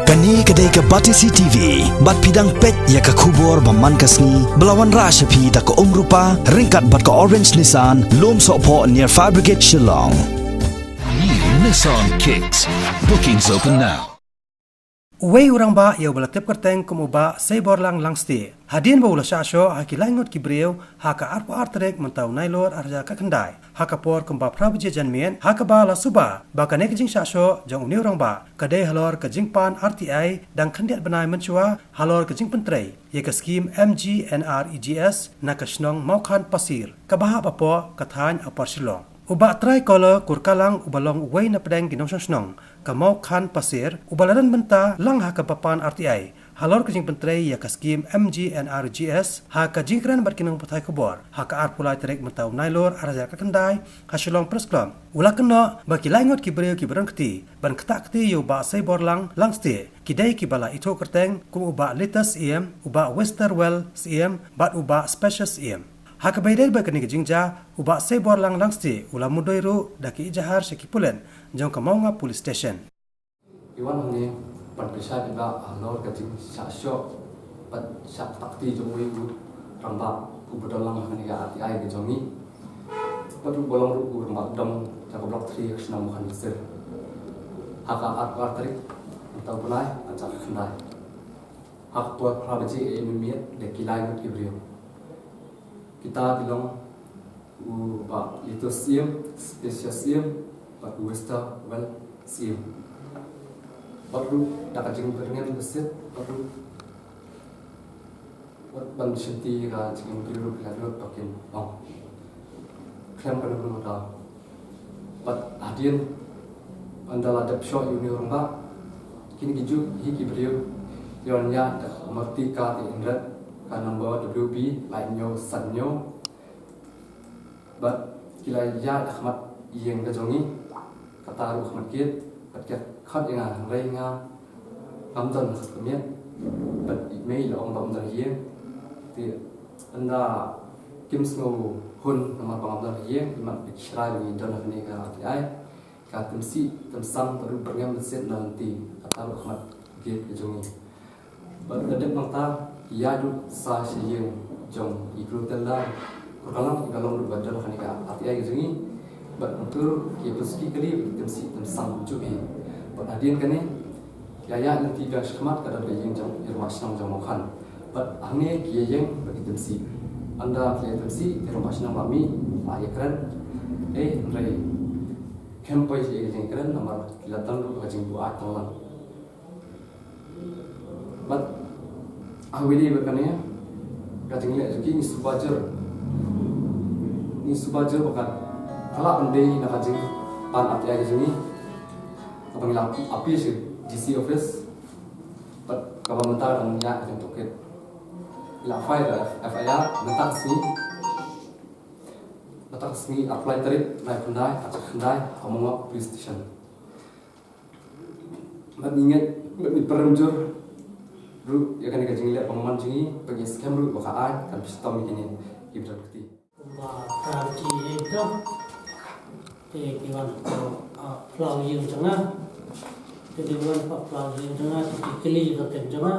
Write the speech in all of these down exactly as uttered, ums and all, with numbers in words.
Kane ka dei ka Batesi T V, bad phi dang peit ïa ka khubor ba man ka sngi, ba la wanrah sha phi da ka Umrupa, ryngkat bad ka Orange Nissan, Lumsohphoh near Fire Brigade Shillong. New Nissan Kicks. Bookings open now. Uwei u rangbah ïa uba la tip kyrteng kum u Bah Seiborlang Langstieh, hadien ba u la shah shoh ha ki lai ngut ki briew ha ka arphew ar tarik mynta u Nailur arhajar khatkhyndai, ha ka por kumba phra baje janmiet, ha kaba la suba ba kane ka jingshah shoh jong une u rangbah ka dei halor ka jingpan R T I dang khyndiat bnai mynshuwa halor ka jingpyntrei ïa ka skhim M G N R E G S na ka shnong Mawkhan Pasir, kaba hap hapoh ka thaiñ Upper Shillong. U Bah Tricolor Kurkalang, uba long uwei na pdeng ki nongshong shnong ka Mawkhan Pasir, uba la don bynta lang ha kaba pan R T I halor ka jingpyntrei ïa ka skhim M G N R E G S ha ka jingkren bad ki nongpathai khubor ha ka arphew lai tarik mynta u Nailur arhajar khatkhyndai ha Shillong Press Club, u la kynnoh ba ki lai ngut ki briew kiba don kti ban ktah kti ïa u Bah Seiborlang Langstieh ki dei kiba la ithuh kyrteng kum u Bah Litus Syiem, u Bah Westerwell Syiem bad u Bah Specious Syiem. Ha kaba ïadei bad kane ka jingjia, u Bah Seiborlang Langstieh u la mudui ruh da ka ijahar sha ki pulit jong ka Mawnga Police Station. Ki wan hangne ban pynshai paidbah halor ka jingshah shoh bad shah ktah kti jong uwei u rangbah uba don lang ha kane ka R T I ka jong ngi. Bad uba long ruh u rangbah dong jong ka Block three ka shnong Mawkhan Pasir, ha ka arphew ar tarik mynta u bnai arhajar khatkhyndai, ha ka por phra baje mynmiet da ki lai ngut ki briew. Kita ki long u Bah Litus Syiem, Specious Syiem bad u Westerwell Syiem. Bad ruh da ka jingbyrngem bynsiet bad ruh, wat ban shimti ka jingim briew ruh ki la lut ba kin ong khlem kano kano ka daw. Bad hadien ynda la dep shoh ïa une u rangbah, kine ki juh hi ki briew ki wan ïaid da ka Maruti car kati hynrei ka number W B lai hynñiew san hynñiew. Bad ki la ïaid ha khmat ïing ka jong ngi, kata ruh ha khmat gate, bad ki khot ïa nga hynrei nga ngam don ha khmat miet. Bad i mei i la ong ba um don ha ïing. Te ynda kim sngew hun namar ba ngam don ha ïing, i mat ba ki shrai ba ngi don ha kane ka R T I. Ka tymsih tymsang bad ruh byrngem bynsiet na lynti, kata ruh ha khmat gate ka jong ngi. Bad la dep nangta ki ïaid ruh sa sha ïing jong i Kru Tenda Kurkalang, iba long ruh ba don ha kane ka R T I ka jong ngi. Bad nangta ruh ki ïa pynsuki kali bad ki tymsih tymsang kumjuh hi. Bad hadien kane ki la ïaid lynti biang shakhmat, ka don ka ïing jong i rangbah shnong jong Mawkhan. Bad hangne ki ïeng bad ki tymsih. Ynda ki la ïa tymsih, i rangbah shnong la mih, la ïa kren. Eh, hynrei khlem poi sha ïa ka jingkren namar ki la don ruh ka jingbuaid tang lang. Bad ha kawei de bad kane ka jingleh jong ki, ngi sngewbha jur, ngi sngewbha jur ba ka lah ban dei na ka jingpan R T I ka jong ngi. Kaba ngi la appeal sha D C office, bad kaba mynta dang ïaid ha ka jingtohkit. Ngi la file da F I R mynta ka sngi, mynta ka sngi arphew lai tarik, lai khyndai, arhajar khatkhyndai, ha Mawngok Police Station. Bad ngi ngeit bad ngi pyrshang jur ruh ïa kane ka jingleh bymman jong ngi, ba ngi skhem ruh ba ka aiñ kan pynshitom ïa kine kiba don kti. Kumba ka kti ïa ka, te ki wan hapoh, ah, phyllaw ïing jong nga. Te ki wan hapoh phyllaw ïing jong nga, te ki kylli ïa ka kyrteng jong nga.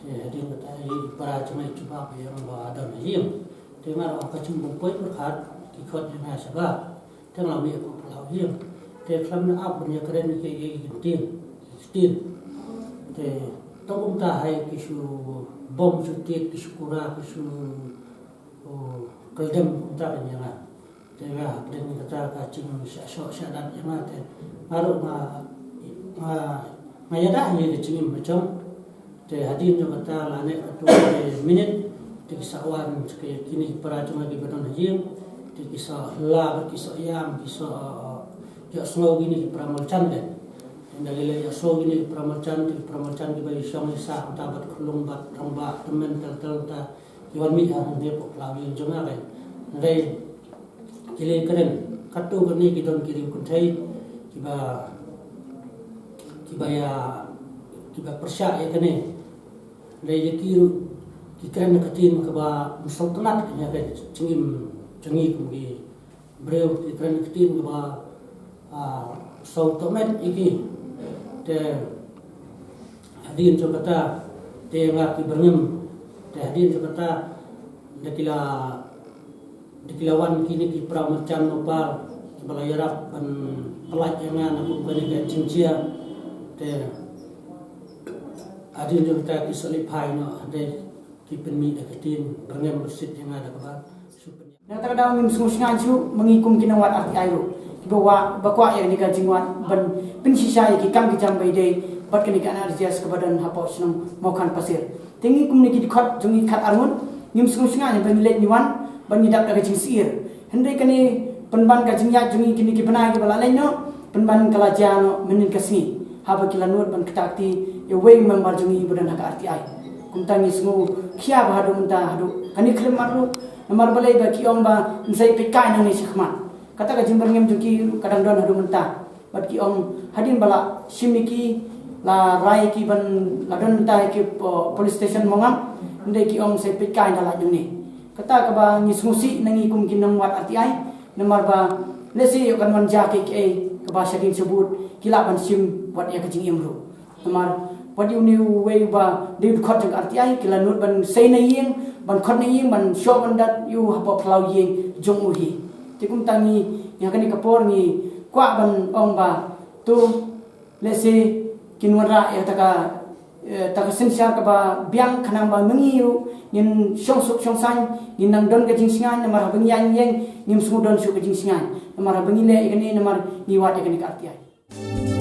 Te hadien kata ïa i para jong nga i jubab ïa nga ba don ha ïing. Te nga ruh ka jingpoi pyrkhat, ki khot ïa nga shabar. Te nga la mih hapoh phyllaw ïing. Te khlem da ap ban ïa kren ïa ki, ïa ki ktien, ïa ki ktien. Te tang kumta hi ki shu bom shu tied, ki shu kura, ki shu, oh, kyldem kumta ka ïa nga. Te nga hapdeng kata ka jingshah shoh shah dat ïa nga, te nga ruh nga, nga, nga ïada ïa ka jingim ba jong. Te hadien jong kata lane katto katne minit, te ki sa wan, te kine ki para jong nga kiba don ha ïing, te ki sa la bad ki sa ïam, ki sa, uh, ïohsngew kine ki para marjan te. Te ynda ki la ïohsngew kine ki para marjan, te ki para marjan kiba ïashong ïasah mynta bad khyllung bad rangbah tymmen teng teng te ki wan mih hangne hapoh phyllaw ïing jong nga te. Hynrei ki la kren, katto katne ki don ki riew kynthei kiba, kiba ïa, kiba pyrshah ïa kane. Hynrei ïa ki ruh ki kren da ka ktien kaba sngewtynnat ïa ka jingim jong ngi kum ki briew, ki kren da ka ktien kaba, ah, sngewtynnat ïa ki. Te Hadien jong kata te nga ki byrngem, te hadien jong kata da ki la da ki la wan kine ki para marjan mapar kiba la ïarap ban pynlait ïa nga na kum kane ka jingjia. Te hadien jong kata ki shu leit phai noh, hadien ki pynmih da ka ktien byrngem byrsit ïa nga da kaba shu pynïaid. Na kata ka daw ngim sngewsynei shuh ma ngi kum ki nongwad R T I ruh kiba kwah, ba kwah ïa kane ka jingwad ban pynshisha ïa ki kam ki jam ba ïadei bad kane ka N R G S kaba don hapoh shnong Mawkhan Pasir. Te ngi kum ngi ki dkhot jong ngi khatar ngut, ngim sngewsynei ba ngi leit ngi wan ban ngi dap da ka jingsyier. Hynrei kane pynban ka jingïaid jong ngi kine ki bnai kiba la leit noh, pynban ka la jia noh mynnin ka sngi haba ki la nud ban ktah kti ïa uwei u member jong ngi ba don ha ka R T I. Kumta ngi sngewkhia ba haduh mynta, haduh kane khlem mat ruh, namar balei ba ki ong ba ngin sa ïa peit kai nangne shakhmat. Kata ka jingbyrngem jong ki ruh ka dang don haduh mynta. Bad ki ong hadien ba la shim ïa ki, la rai ïa ki ban, la don mynta ïa ki, uh, police station Mawngam, hynrei ki ong sa ïa peit kai da lait nangne. Kata kaba ngi sngewsih na ngi kum ki nongwad R T I, namar ba lehse ïoh kan wan jia kaei kaei kaba shadien shabud ki lah ban shim wat ïa ka jingim ruh. Namar wat ïa une uwei uba dei u dkhot jong ka R T I, ki la nud ban sei na ïing, ban khot na ïing, ban shoh ban dat ïa u hapoh phyllaw ïing jong u hi. Te kumta ngi, ïa kane ka por ngi kwah ban ong ba to lehse kin wanrah ïa kata ka, eh, ta ka synshar kaba biang, khnang ba ma ngi ruh ngin shong suk shong saiñ, ngin nang don ka jingsngewsih, namar haba ngi ïaid ïing ngim sngewdon shuh ka jingsngewsih. Namar haba ngi leh ïa kane, namar ngi wad ïa kane ka R T I.